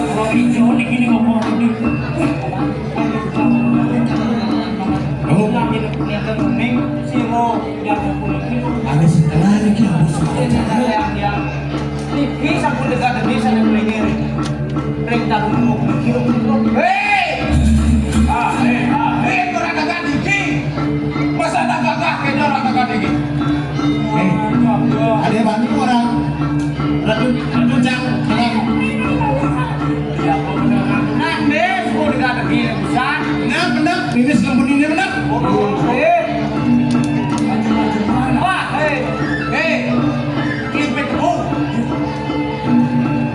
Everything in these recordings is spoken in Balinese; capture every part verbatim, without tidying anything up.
Kalau ijo nih gini ngomong ini. Wih, aduh, kamu. Kamu. Lagi kelihatan kuning, siro, jangan kuning itu. Ada setelah lagi, harus. Ada yang, yang. Niki sampun dekat demi saya pelengeri. Ring tahu mau hidup itu. Hei! Ah, hei, ah, hei, kurang dekat niki. Masa tak gagah kena orang dekat niki? Eh, ada bantu orang. Ratu, ratu jang, tenang. Nang, deh, sepuluh dekat lagi, besar. Nah, benar, ini selampun ini benar. Oh, eh. Wah, eh, eh. Klipit, oh.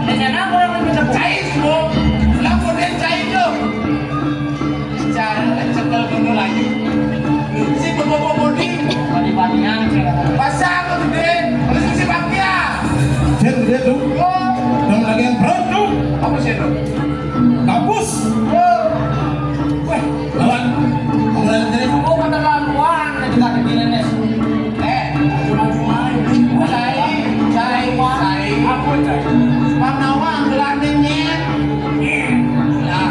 Ini kenapa orang klipit, oh? Cai, oh. Lampu dia cai, oh. Cara cekel dulu lagi. Si bobo-bobo di. Padi-padian, saya. Pasang tuh gede. Terus si pakia. Jen gede tuh. Oh. Dong lagi yang perut tuh. Apa sih itu? Gabus. Oh. Weh. Lawan. Ngobrol gede. Oh, keterlaluan. Kita pikirin deh. Eh, cuma-cuma ini. Cai, cai, cai. Apa, cai? Bang Nawang, gelarnya nyet. Nyet. Nah,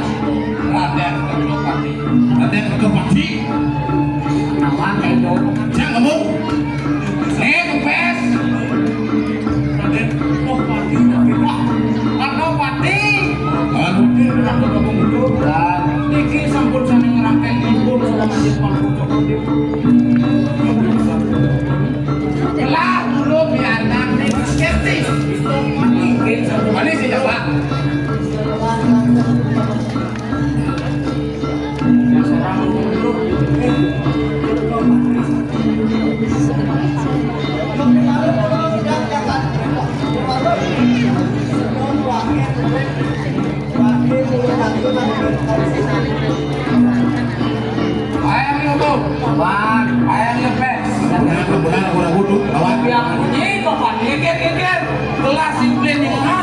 Raden Kertopati. Raden Kertopati. Nawang, cai dong. Siang kamu? Nih, kempes. Raden Kertopati, tapi wah, Kertopati. Aduh. Niki sampun sami ngerangkeng libur sama Masjid Pangkucok. Lah, dulu biar nanti safety. Ini sih, Pak. Ayam itu tuh. Bang, ayam lepes. Nah, kebetulan aku ragu tuh, kawan. Yang bunyi, Bapak, geger, geger. Kelas itu yang di mana?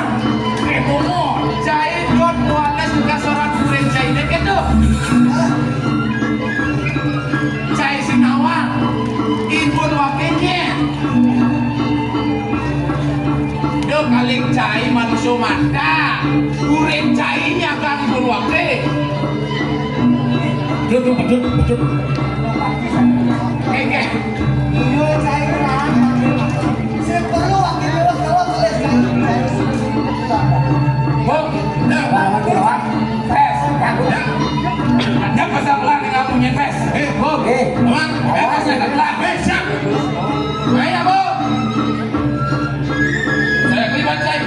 Eh, Bomo, cai dot wireless juga seorang kuring cai deket tuh. Cai Sinawa, ibun wakilnya. Dok alik cai manusia mata, kuring cai nyagang ibun wakil. Betul, betul, betul. Oke, oke. Iya, cai kan. Saya perlu wakil lewat, lewat, lewat, cai. Bok, dah. Tes. Dah. Dah pasang pelan dengan bunyi tes. Eh, Bok. Eh. Aman. Eh, pasang pelan. Eh, siap. Ayo, Bok. Saya kelibat, saya.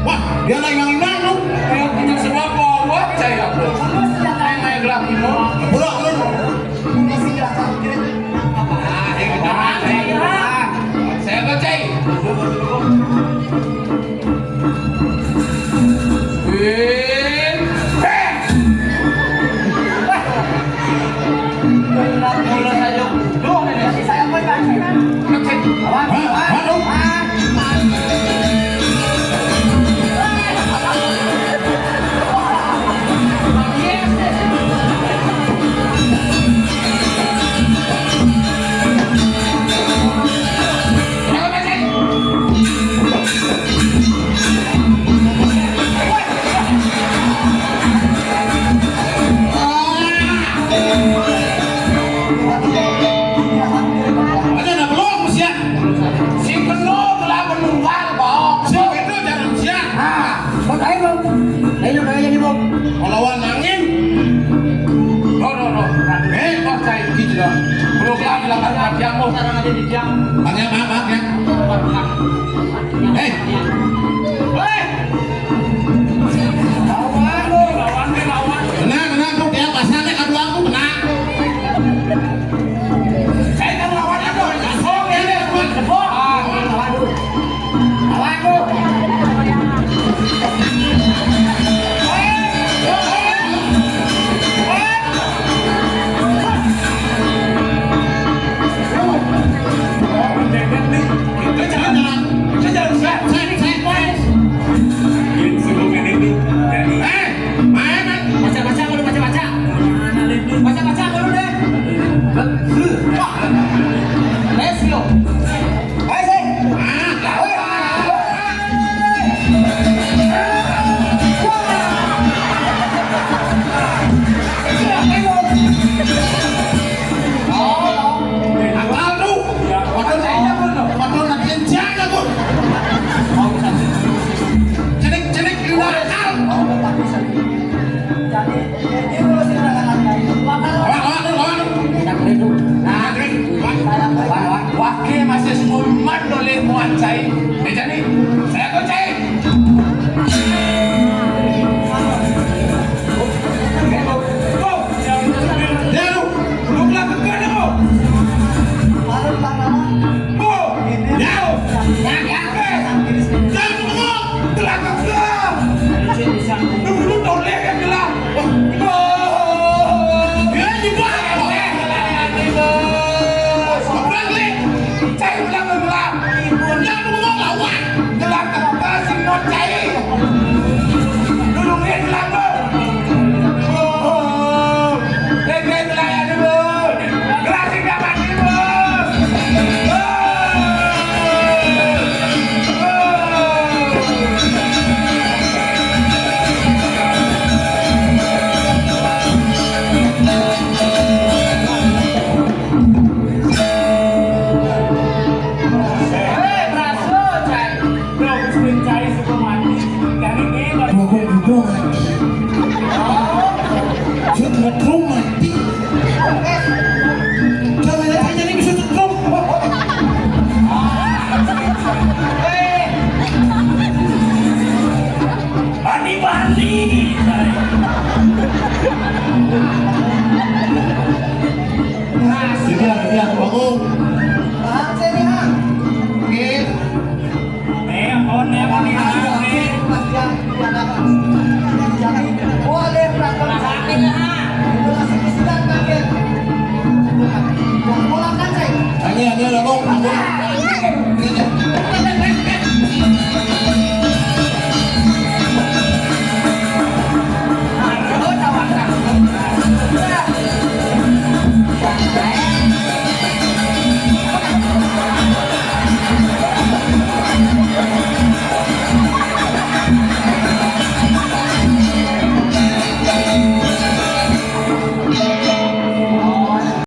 Wah, dia lain yang imang lu. Dia punya sebab bawa cai aku. Lain-lain gelap imam. Pura lu. Ah, dia kena cai. Saya kau cai. Win. Heh. Ada nak belum, siap? Si penuh telah menunggal, Bok. Si itu jangan siap. Ah, Bok, ayo, Bok. Ayo, ayo, ayo, Bok. Melawan angin. No, no, no. Eh, Bok, saya gitu dong. Belum lagi lah, kan, latihan, Bok. Sekarang ada di jam. Latihan, maaf, maaf, ya. Hei. Hei. Lawan, lawan, lawan. Tenang, tenang, tuh, dia pasangnya kedua aku, tenang. Saya kan lawannya, tuh, langsung, ya, deh, buat, buat. Umat noleh muat cai. Meja ni. Saya tu cai. Jauh. Belum lakukan apa? Jauh. Jauh. Jauh. Jauh. Jauh. Jauh. Jauh. Jauh. Dukung, dukung.